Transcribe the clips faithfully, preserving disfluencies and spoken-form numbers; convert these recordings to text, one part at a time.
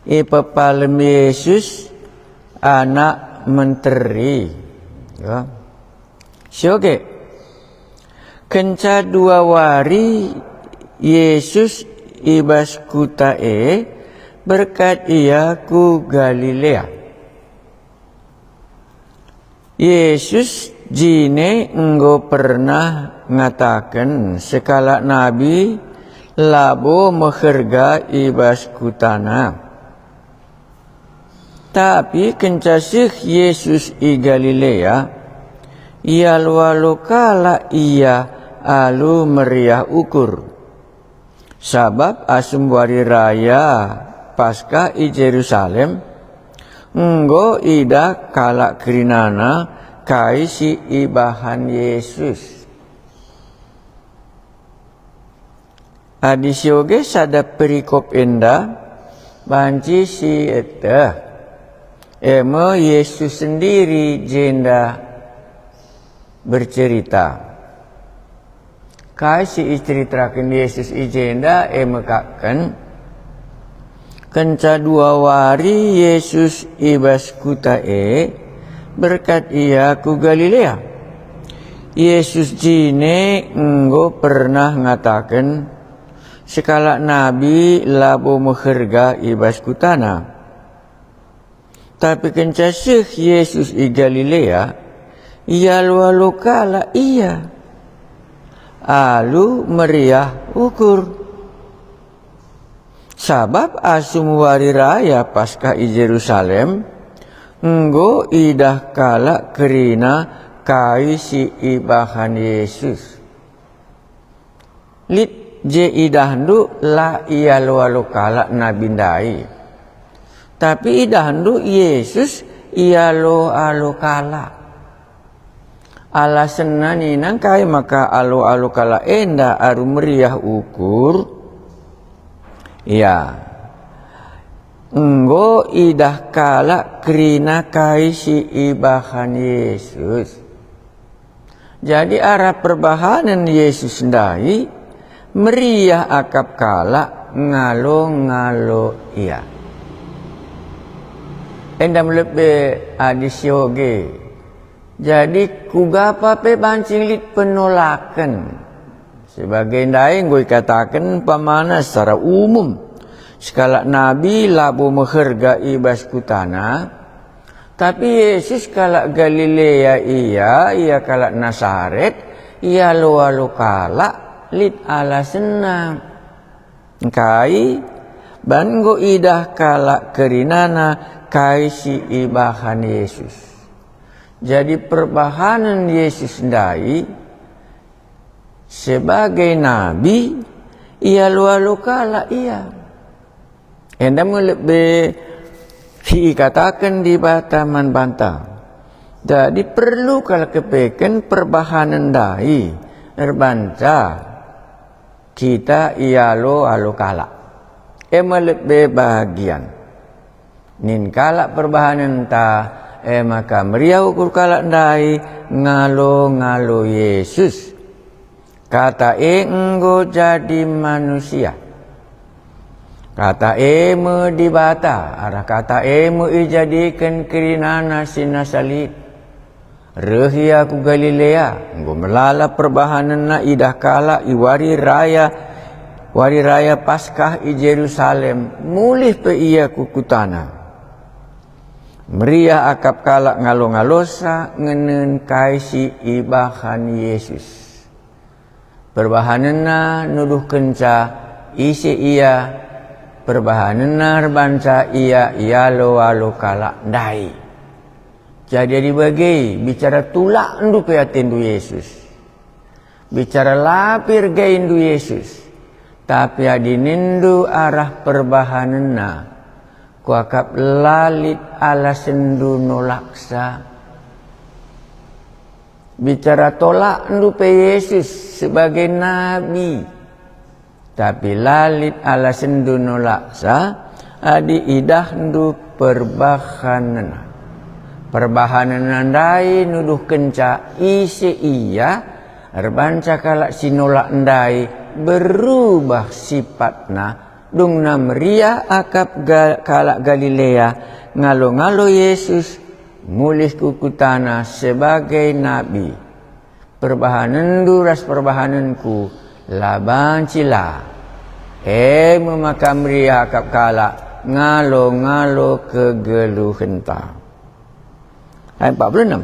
Ipepalem Yesus anak menteri. Ya. Sioge. Kenca dua wari Yesus i bas kuta e, berkat Ia ku Galilea. Yesus jine enggo pernah ngataken sekalak nabi labo meherga i bas kutana. Tapi kenca seh Yesus i Galilea, ialo-alo kalak Ia alu meriah ukur. Sabap asum wari raya Paskah i Jerusalem, enggo idah kalak kerinana kai si ibahan Yesus. Adi sioge sada perikop enda banci sieteh, e me Yesus sendiri jenda bercerita. Kai si iceritaken Yesus i jenda e mekapken, kenca dua wari Yesus i bas kuta e, berkat Ia ku Galilea. Yesus jine enggo pernah ngataken, sekalak nabi labo meherga i bas kutana. Tapi kenca seh Yesus i Galilea, ialo-alo kalak Ia alu meriah ukur. Sabap asum wari raya Paskah i Jerusalem, enggo idah kalak kerina kai si ibahan Yesus. Lit je idahndu la ialo-alo kalak nabi ndai, tapi idahndu Yesus ialo-alo kalak. Alasenna nina ngkai maka alo-alo kalak enda alu meriah ukur? Ya, enggo idah kalak kerina kai si ibahan Yesus. Jadi arah perbahanen Yesus ndai, meriah akap kalak ngalo-ngalo Ia. Enda me lebe adi sioge. Jadi kuga pa pe banci lit penolaken. Sebagai ndai enggo ikataken umpamana secara umum, sekalak nabi labo meherga i bas kutana, tapi Yesus kalak Galilea Ia, Ia kalak Nasaret, ialo-alo kalak lit alasenna. Engkai? Ban enggo idah kalak kerinana kai si ibahan Yesus. Jadi perbahanen Yesus ndai sebagai nabi ialo-alo kalak Ia. Enda me lebe si ikataken Dibata man banta. Jadi perlu kal kepeken perbahanen ndai erbanca kita ialo-alo kalak. E me lebe bagian. Nin kalak perbahanenta, e maka meriah ukur kalak ndai ngalo-ngalo Yesus. Kata e enggo jadi manusia. Kata e me Dibata, arah Kata e me ijadiken kerinana si nasa lit. Reh Ia ku Galilea, enggo melala perbahanenna idah kalak i wari raya, wari raya Paskah i Jerusalem, mulih pe Ia ku kutana. Meriah akap kalak ngalo-ngalosa ngenen kai si ibahan Yesus. Perbahanenna nuduhkenca ise Ia, perbahanenna erbanca Ia ialo-alo kalak ndai. Jadi adi bage, bicara tulakndu pe atendu Yesus. Bicara la pe ergaindu Yesus. Tapi adi ninndu arah perbahanenna, kuakap la lit alasenndu nolaksa. Bicara tolakndu pe Yesus sebagai nabi, tapi la lit alasenndu nolaksa adi idahndu perbahanenna. Perbahanenna ndai nuduhkenca ise Ia, erbanca kalak si nolak ndai berubah sipatna Dungna meriah akap ga-, kalak Galilea, ngalo-ngalo Yesus mulih ku kutana sebagai nabi. Perbahanenndu ras perbahanenku la banci la. E me maka meriah akap kalak ngalo-ngalo kegeluhenta. Ayat empat puluh enam.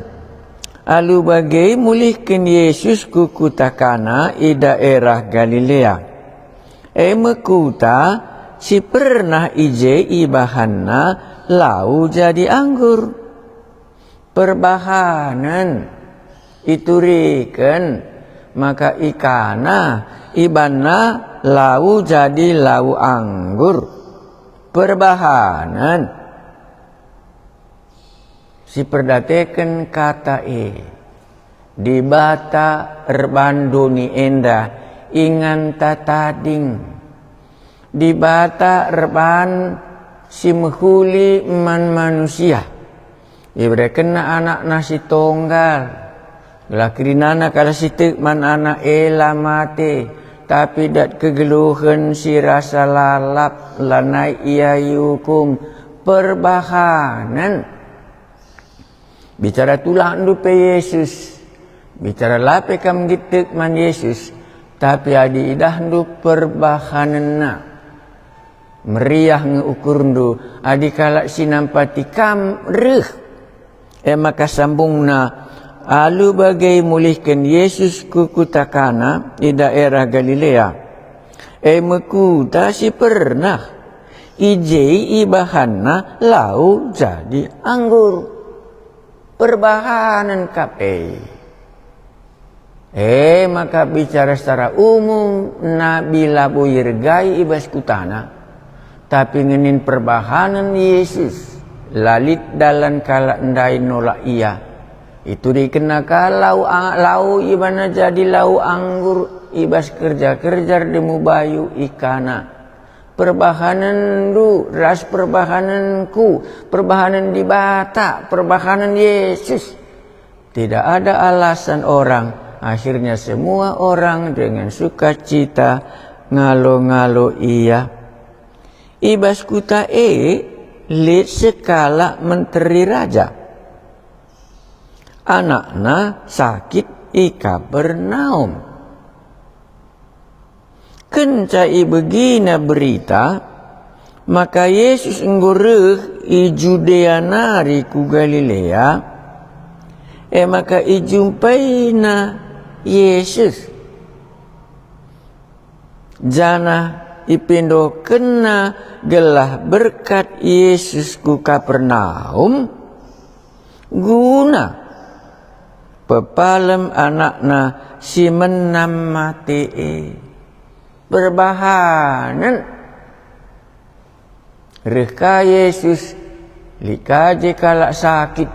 Alu bage mulihken Yesus ku kuta Kana i daerah Galilea. E me kuta si pernah i je ibahanNa lau jadi anggur. Perbahanen ituriken maka i Kana ibanna lau jadi lau anggur. Perbahanen. Si perdateken kata e, Dibata erban doni enda inganta tading. Dibata erban si mehuli man manusia. IberekenNa AnakNa si tonggal. Gelah kerinana kalak si tek man Anak e la mate, tapi dat kegeluhen si rasa lalap, lanai ia iukum. Perbahanen. Bicara tulakndu pe Yesus, bicara la pe kam nggit tek man Yesus, tapi adi idahndu perbahanenNa, meriah nge ukurndu adi kalak si nampati kam reh. E maka sambungna, alu bage mulihken Yesus ku kuta Kana i daerah Galilea. E me kuta si pernah i je ibahanNa lau jadi anggur. Perbahanen kap e. E maka bicara secara umum, nabi labo iergai i bas kutana, tapi ngenin perbahanen Yesus, la lit dalan kalak ndai nolak Ia. Iturikenna ka lau a-, lau ibanna jadi lau anggur i bas kerja-kerja erdemu bayu i Kana. Perbahanenndu ras perbahanenku, perbahanen Dibata, perbahanen Yesus. Tidak ada alasan orang, akhirnya semua orang dengan sukacita ngalo-ngalo Ia. I bas kuta e lit sekalak menteri raja. Anakna sakit i Kapernaum. Kenca ibegina berita maka Yesus enggo reh i Judea nari ku Galilea, e maka ijumpaina Yesus, janah ipindokenna gelah berkat Yesus ku Kapernaum, guna pepalem anakna si menam mate e. Perbahanen. Reh ka Yesus, lit ka je kalak sakit.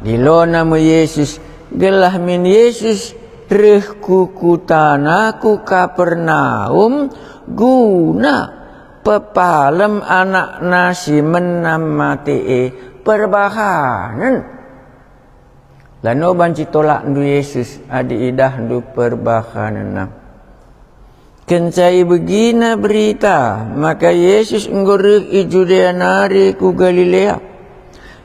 Dilona me Yesus, gelah min Yesus reh ku kutana ku Kapernaum guna pepalem anakna si menam mate e. Perbahanen. Lano banci tolakndu Yesus adi idahndu perbahanenNa. Kenca ibegina berita maka Yesus enggo reh i Judea nari ku Galilea,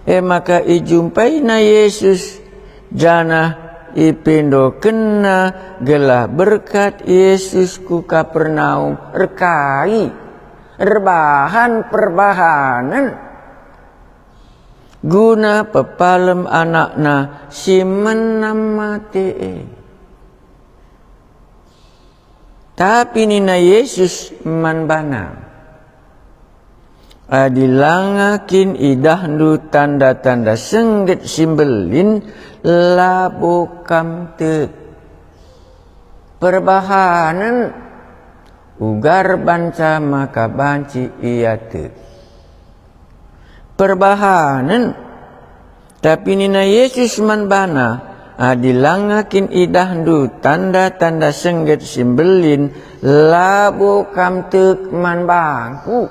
e maka ijumpaina Yesus, janah ipindokenna gelah berkat Yesus ku Kapernaum erkai erbahan perbahanen guna pepalem anakna si menam mate e. Tapi nina Yesus man bana, "Adi langa kin idahndu tanda-tanda sengget si mbelin, labo kam tek." Perbahanen, uga erbanca maka banci ia tek. Perbahanen. Tapi nina Yesus man bana, "Adi langa kin idahndu tanda-tanda sengget si mbelin, labo kam tek man bangKu."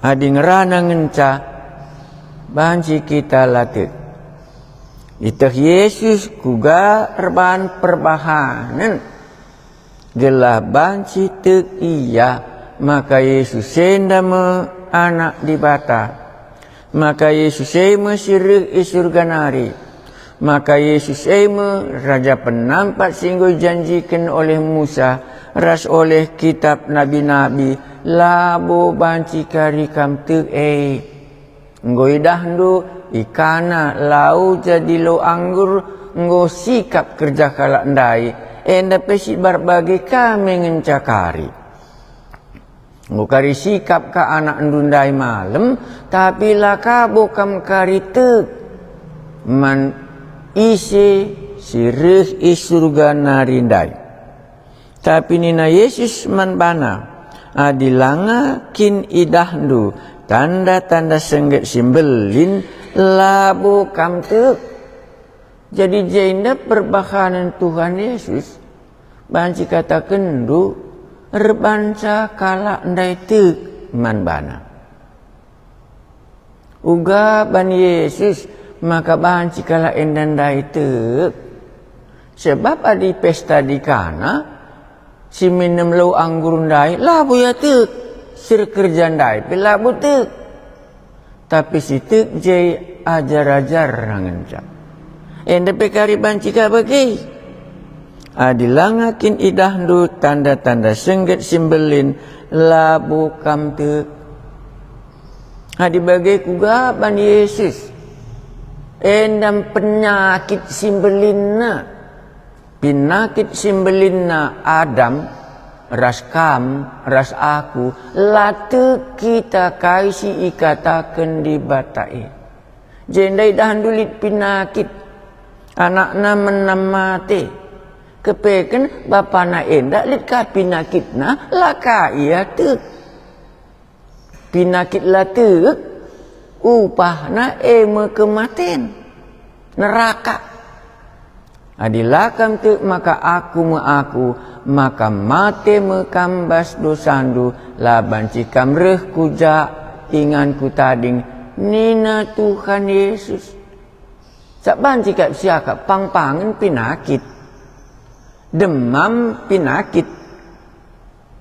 Adi ngerana ngenca, banci kita la tek. Ieteh Yesus kuga erbahan perbahanen. gelah banci tek ia maka Yesus enda me Anak Dibata, maka Yesus e me si reh i Surga nari, maka Yesus e me Raja Penampat si enggo ijanjiken oleh Musa ras oleh kitap nabi-nabi, labo banci kari kam tek e. Enggo idahndu, i Kana lau jadi lau anggur, enggo sikap kerja kalak ndai, enda pe sibar bage ka me ngenca kari. Enggo kari sikap ka anakndu ndai malem, tapi la kabo kam kari tek man ise si reh i Surga nari ndai. Tapi nina Yesus man bana, "Adi langa kin idahndu tanda-tanda sengget si mbelin, labo kam tek." Jadi jenda perbahanen Tuhan Yesus banci katakenndu erbanca kalak ndai tek man bana. Uga ban Yesus maka banci kalak enda ndai tek. Sebab adi pesta di Kana, si minem lau anggur ndai labo ia tek, si erkerja ndai pe labo tek. Tapi si tek je ajar-ajarna ngenca. Enda pe kari banci ka bage. Adi langa kin idahndu tanda-tanda sengget si mbelin, labo kam tek. Adi bage kuga ban Yesus, enda penyakit si mbelinna. Pinakit si mbelinna Adam ras kam ras aku, la tek kita kai si ikataken Dibata e. Jenda idahndu lit pinakit, anakna menam mate. Kepeken bapana enda lit ka pinakitna, la ka ia tek. Pinakit la tek, upahna e me kematen, neraka. Adi la kam tek maka aku me aku, maka mate me kam bas dosandu, la banci kam reh ku ja inganku tading, nina Tuhan Yesus. Cak banci kap siakap pang-pangen pinakit, demam pinakit.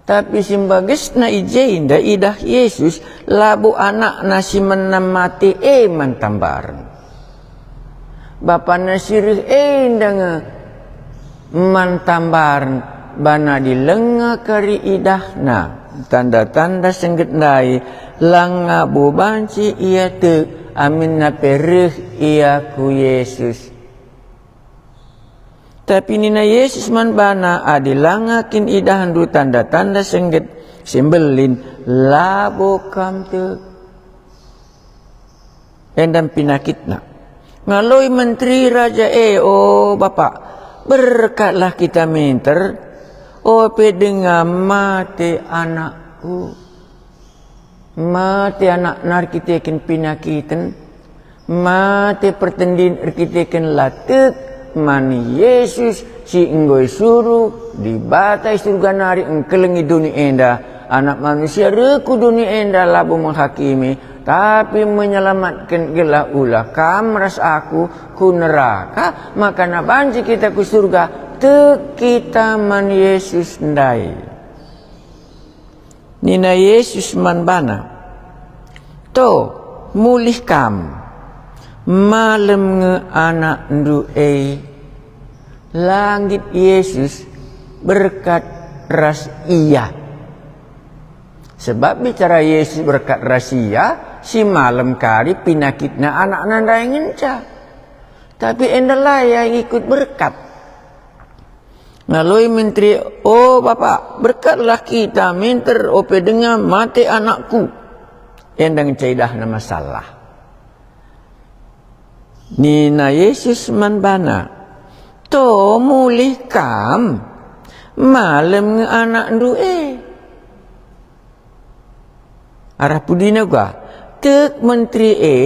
Tapi si mbagesna i jenda idah Yesus labo anakna si menam mate e man tambaren. Bapana si reh enda nge man tambaren, bana adi langa kari idahna tanda-tanda sengget ndai, langa bo banci ia tek, aminna pe reh ia ku Yesus. Tapi nina Yesus man bana, "Adi langa kin idahndu tanda-tanda sengget si mbelin, labo kam tek." Enda pinakitna. Ngaloi menteri raja e, "O Bapa, berkatlah kita minter, ope denga mate anakku." Mate anakna erkiteken pinakiten, mate pertendin erkiteken la tek man Yesus si enggo isuruh Dibata i Surga nari engkelengi doni enda. Anak Manusia reh ku doni enda labo menghakimi, tapi menyelamatken, gelah ulah kam ras aku ku neraka, maka na banci kita ku Surga, tek kita man Yesus ndai. Nina Yesus man bana, "To, mulih kam, malem nge anakndu e." La nggit Yesus berkat ras ia. Sebab bicara Yesus berkat ras ia, si malem kari pinakitna anakna ndai ngenca. Tapi enda la ia ikut berkat. Ngaloi menteri, "O Bapa, berkatlah kita minter ope denga mate anakku." Enda ngenca idahna masalah. Nina Yesus man bana, "To mulih kam, malem nge anakndu e." Arah pudina uga, tek menteri e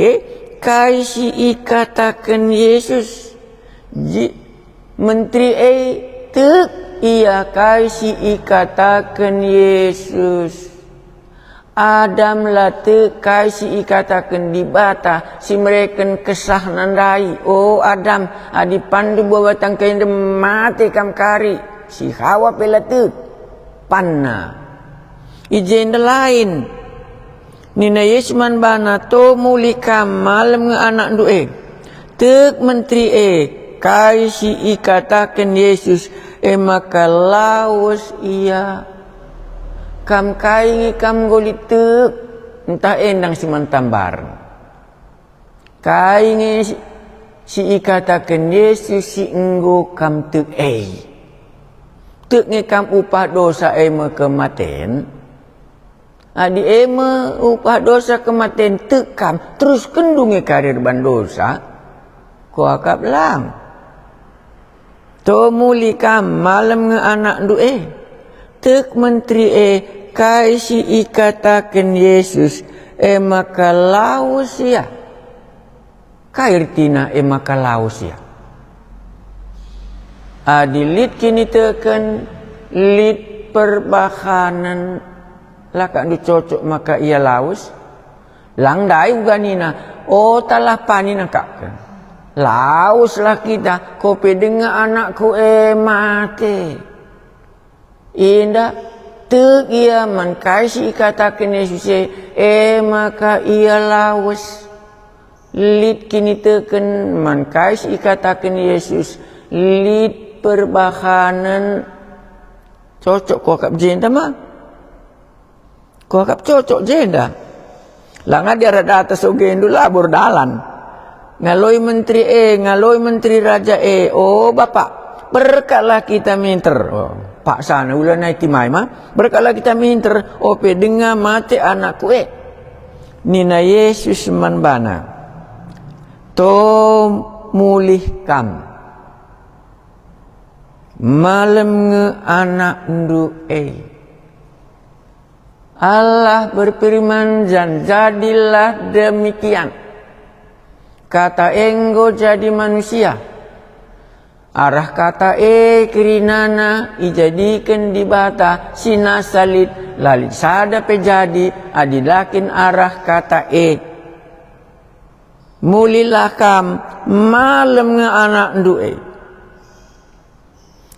kai si ikataken Yesus. Ji-, menteri e tek ia kai si ikataken Yesus. Adam la tek kai si ikataken Dibata si mereken kesahna ndai. O Adam, adi pandu buah batang kain mate kam kari. si Hawa pe la tek panna. I jenda lain. Nina Yesus man bana, "To mulih kam, malem nge anakndu e." Tek menteri e, kai si ikataken Yesus, e maka lawes ia. "Kam kai nge kam enggo lit tek, ntah endang si man tambaren? Kai nge si, si ikataken Yesus si enggo kam tek e? Tek nge kam upah dosa e me kematen? Adi e me upah dosa kematen, tek kam, teruskenndu nge kari erban dosa?" Kuakap lang. "To mulih kam, malem nge anakndu e." Tek menteri e, kai si ikataken Yesus, e maka lawes ia. Kai ertina e maka lawes ia? Adi lit kiniteken, lit perbahanen, la ka ndu cocok maka ia lawes? Lang ndai uga nina, "O, talah pani nangkapken. Laweslah kita, ko pe denga anakku e mate." Enda, tek ia man kai si ikataken Yesus e, e maka ia lawes. Lit kiniteken man kai si ikataken Yesus, lit perbahanen. Cocok kuakap jenda ma. Kuakap cocok jenda. Lang adi arah datas ogendu labo erdalan. Ngaloi menteri e, ngaloi menteri raja e, "O Bapa, berkatlah kita minter." Oh, paksana ula nai timai ma, "Berkatlah kita minter, ope denga mate anakku e." Nina Yesus man bana, "To mulih kam. Malem nge anakndu e." Allah berfirman, dan jadilah demikian. Kata enggo jadi manusia. Arah Kata e kerinana ijadiken Dibata si nasa lit, la lit sada pe jadi adi la kin arah Kata e. Mulihlah kam, malem nge anakndu e.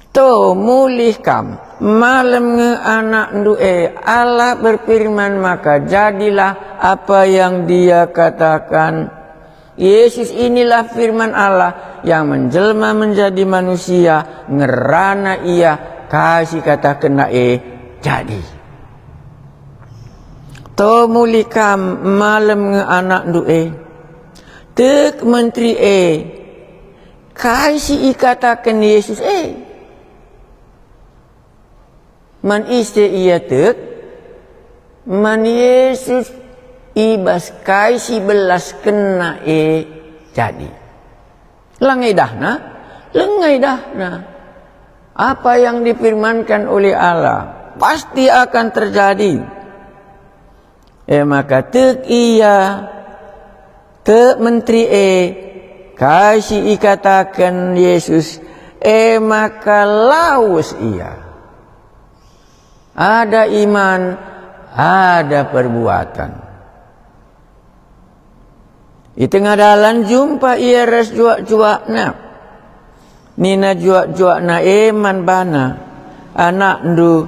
To, mulih kam, malem nge anakndu e. Allah berfirman, maka jadilah apa yang Dia katakan. Yesus inilah firman Allah yang menjelma menjadi manusia, ngerana Ia, kai si katakenNa e jadi. To, mulih kam, malem nge anakndu e. Tek menteri e, kai si ikataken Yesus e? Man ise ia tek? Man Yesus, i bas kai si belaskenNa e jadi. Langa idahna? Langa idahna. Apa yang difirmankan oleh Allah pasti akan terjadi. E maka tek ia, tek menteri e, kai si ikataken Yesus, e maka lawes ia. Ada iman, ada perbuatan. I tengah dalan jumpa ia ras juak-juakna. Nina juak-juakna e man bana, "Anakndu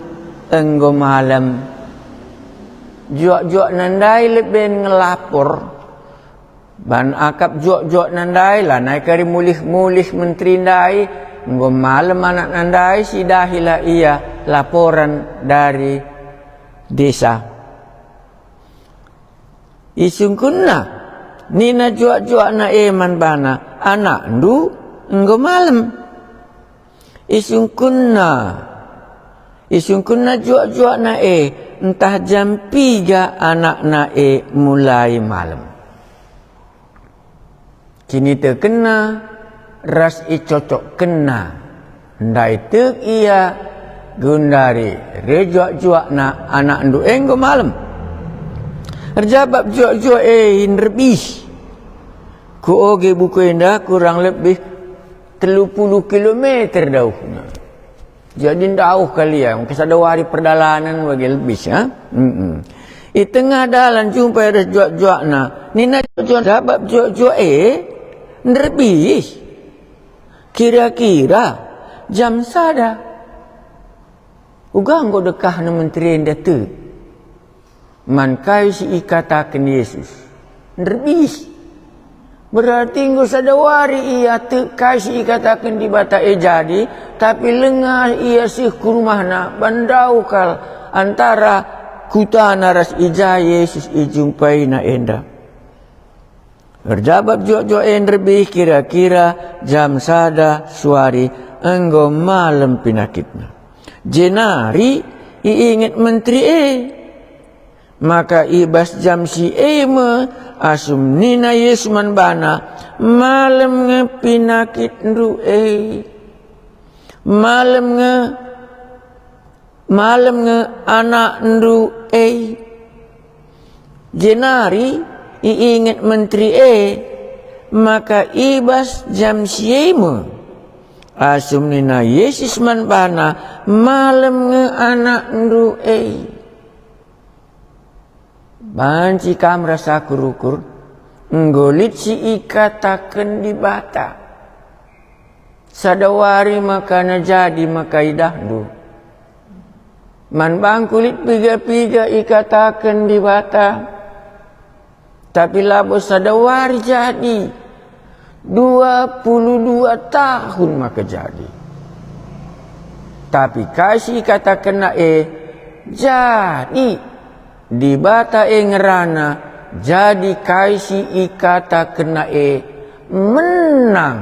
enggo malem." Juak-juakna ndai leben ngelapor. Ban akap juak-juakna ndai, lanai kari mulih-mulih menteri ndai, enggo malem anakna ndai, sidahilah ia laporan dari desa. Isungkunna, nina juak-juakna e man bana, "Anakndu enggo malem." Isungkunna, isungkunna juak-juakna e, ntah jam piga anakna e mulai malem. Kinitekenna ras icocokkenna. Ndai tek ia, gundari reh juak-juakna, "Anakndu enggo malem." Erjabap juak-juak e, "Nderbih. Kuoge buku enda kurang lebih telu puluh kilometer dauhna." Jadi ndauh kal ia, mungkin sada wari perdalanen bage lebih, ya. Mm-mm. I tengah dalan jumpa ia ras juak-juakna. Nina juak-juak, sabap juak-juak e nderbih. Kira-kira jam sada. Uga enggo dekahna menteri enda tek man kai si ikataken Yesus. Nderbih. Berarti enggo sada wari ia tek kai si ikataken Dibata e jadi, tapi langa ia seh ku rumahna, ban ndauh kal antara kutana ras i ja Yesus ijumpaina enda. Erjabap juak-juak e nderbih kira-kira jam sada suari, enggo malem pinakitna. Jenari iinget menteri e. Maka i bas jam si e me asum nina Yesus man bana, "Malem nge pinakitndu e. Malem nge, malem nge anakndu e." Jenari iinget menteri e, maka i bas jam si e me asum nina Yesus man bana, "Malem nge anakndu e." Banci kam ras aku rukur, enggo lit si ikataken Dibata. Sada wari maka na jadi maka idahndu. Man bangku lit piga-piga ikataken Dibata, tapi labo sada wari jadi. Dua puluh dua tahun maka jadi. Tapi kai si ikatakenna e jadi. Dibata e ngerana jadi kai si ikatakenna e menang.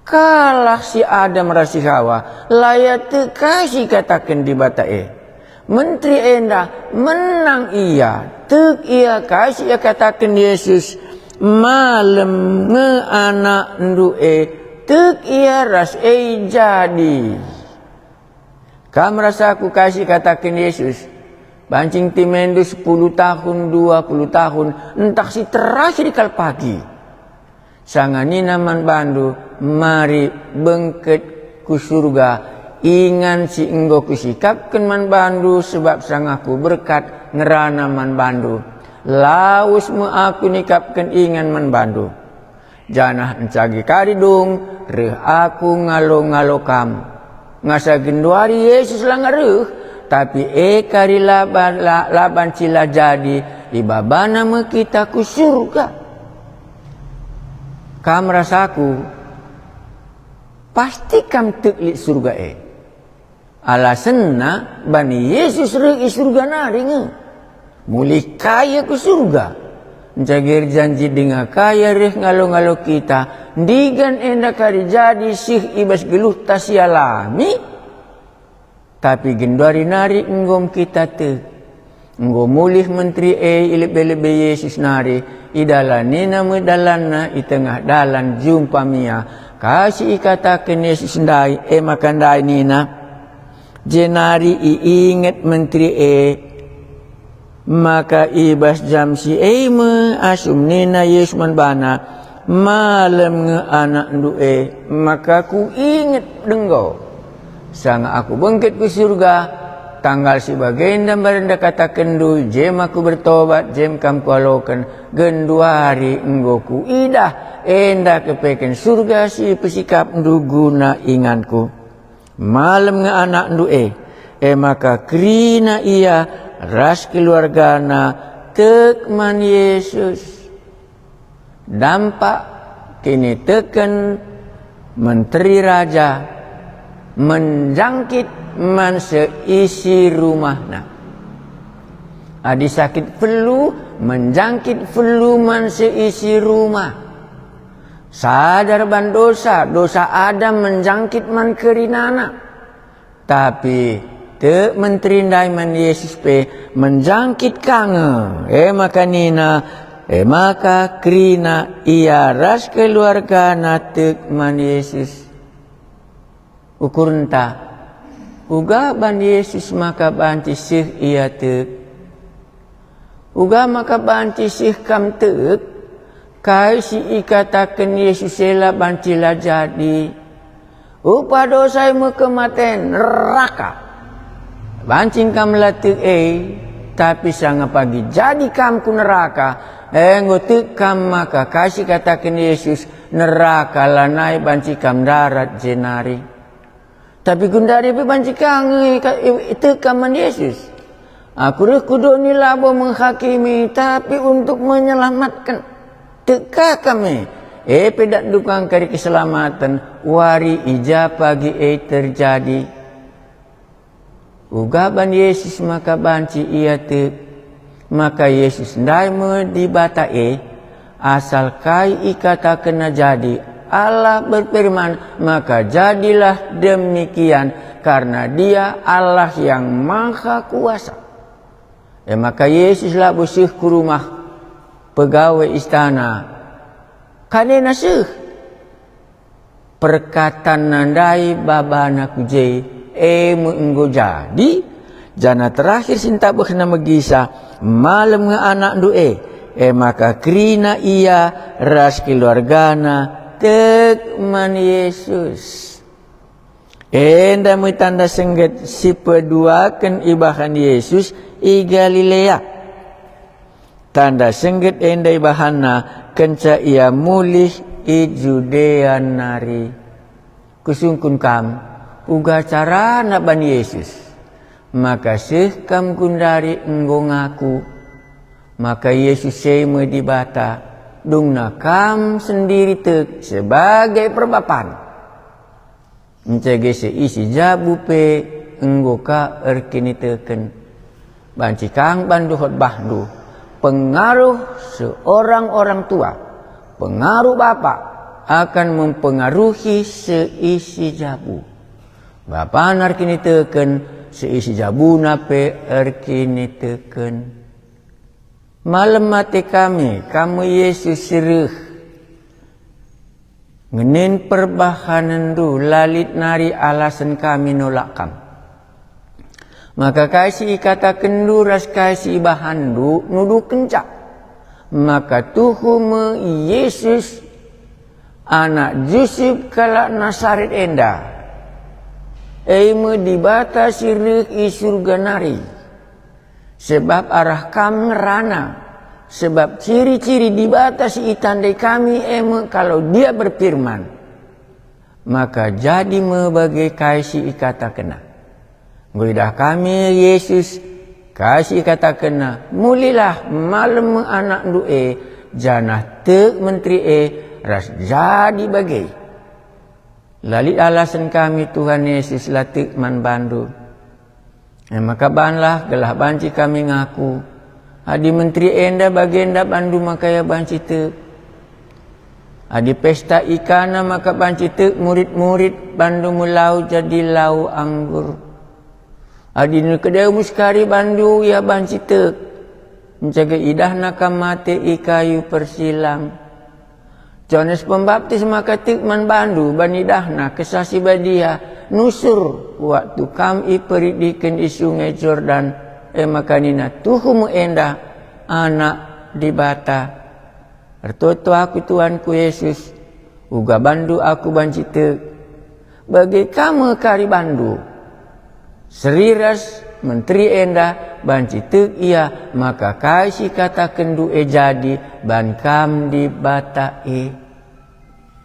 Kalah si Adam ras si Hawa, la ia tek kai si ikataken Dibata e. Menteri enda menang ia, tek ia kai si ikataken Yesus, "Malem nge anakndu e," tek ia ras e jadi. Kam ras aku kai si ikataken Yesus, "Banci nge timendu sepuluh tahun, dua puluh tahun, ntah si terakhir kal pagi." Sanga nina man bandu, "Mari bengket ku Surga ingan si enggo kusikapken man bandu, sebab sangahku berkat ngerana man bandu. Lawes me aku nikapken ingan man bandu." Janah ncagi kari dung reh aku ngalo-ngalo kam. Ngasa genduari Yesus langa reh, tapi e kari laban, la, laban si la jadi, ibabana me kita ku Surga. Kam ras aku, pasti kam tek lit Surga e. Alasenna bani Yesus reh i Surga nari nge. Mulih ka ia ku Surga. Ncagi erjanji denga ka ia reh ngalo-ngalo kita, ndigan enda kari jadi seh i bas geluhta si alami. Tapi genduari nari enggo me kita tek. Enggo mulih menteri e i lebe-lebe Yesus nari, idalanina me dalanna i tengah dalan jumpa me ia. Ka si ikataken Yesus ndai, e maka ndai nina, jenari iinget menteri e. Maka i bas jam si e me asum nina Yesus man bana, "Malem nge anakndu e, maka kuinget denggo. Sanga aku bengket ku Surga, tanggal si bagenda mbarenda katakenndu, jem aku bertobat, jem kam kualoken, genduari enggo kuidah, enda kepeken Surga si pesikapndu guna inganku." Malem nge anakndu e, e maka kerina ia ras keluargana tek man Yesus. Dampak kiniteken menteri raja menjangkit man seisi rumahna. Adi sakit felu, menjangkit felu man seisi rumah. Sadar ban dosa, dosa Adam menjangkit man kerinana. Tapi tek menteri ndai man Yesus pe menjangkit ka nge, e maka nina, e maka kerina ia ras keluargana tek man Yesus. Ukurenta, uga ban Yesus maka banci seh ia tek. Uga maka banci seh kam tek, kai si ikataken Yesus e la banci la jadi. Upah dosa e me kematen, neraka. Banci kam la tek e, tapi sanga pagi jadi kam ku neraka, enggo tek kam maka kai si ikataken Yesus, neraka lanai banci kam ndarat jenari. Tapi gundari pe banci ka nge ka-, i-, i-, tek kam man Yesus. Aku reh ku doni labo menghakimi, tapi untuk menyelamatken. Tek ka kam e, e pe datndu kari keselamaten, wari i ja pagi e terjadi. Uga ban Yesus maka banci ia tek. Maka Yesus ndai me Dibata e, asal kai ikatakenNa jadi. Allah berfirman, maka jadilah demikian, karena Dia Allah yang Maha Kuasa. E maka Yesus labo seh ku rumah pegawai istana. Kanena seh. Perkatanna ndai babana ku je, e me enggo jadi, janah terakhir si ntabehna megisa, "Malem nge anakndu e." E maka kerina ia ras keluargana tek man Yesus. Enda me tanda sengget si peduaken ibahan Yesus i Galilea. Tanda sengget enda ibahanNa kenca Ia mulih i Judea nari. Kusungkun kam, uga carana ban Yesus, maka seh kam gundari enggo ngaku maka Yesus e me Dibata, dungna kam sendiri tek sebagai perbapan. Ncege seisi jabu pe enggo ka erkiniteken. Banci kang bandu khotbahndu, pengaruh seorang orang tua, pengaruh bapa akan mempengaruhi seisi jabu. Bapana erkiniteken, seisi jabuna pe erkiniteken. Malem ate kami, kam me Yesus si reh. Ngenen perbahanenndu, la lit nari alasen kami nolak kam. Maka kai si ikatakenndu ras kai si ibahanndu nuduhkenca. Maka tuhu me Yesus, anak Jusup kalak Nasaret enda, e me Dibata si reh i Surga nari. Sebab arah kam ngerana, sebab ciri-ciri Dibata si itandai kami e me kalau Dia berfirman, maka jadi me bage kai si ikatakenNa. Enggo idah kami Yesus, kai si ikatakenNa, "Mulihlah, malem me anakndu e," janah tek menteri e ras jadi bage. La lit alasen kami, Tuhan Yesus, la tek man bandu. E maka banlah gelah banci kami ngaku, adi menteri enda bagenda bandu maka ia banci tek. Adi pesta i Kana maka banci tek murid-murid bandu me lau jadi lau anggur. Adi Nikodemus kari bandu ia banci tek, ncage idahna kam mate i kayu persilang. Johanes Pembaptis maka tek man bandu ban idahna Kesah Si Badia nusur waktu kam iperidiken i Sungai Jordan, e maka nina, "Tuhu me enda Anak Dibata." Ertoto aku, Tuanku Yesus, uga bandu aku banci tek. Bage ka me kari bandu. Seri ras menteri enda banci tek ia maka kai si ikatakenndu e jadi ban kam Dibata e.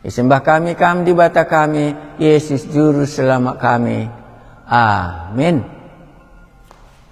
Isembah kami kam Dibata kami, Yesus Juru Selamat kami. Amin.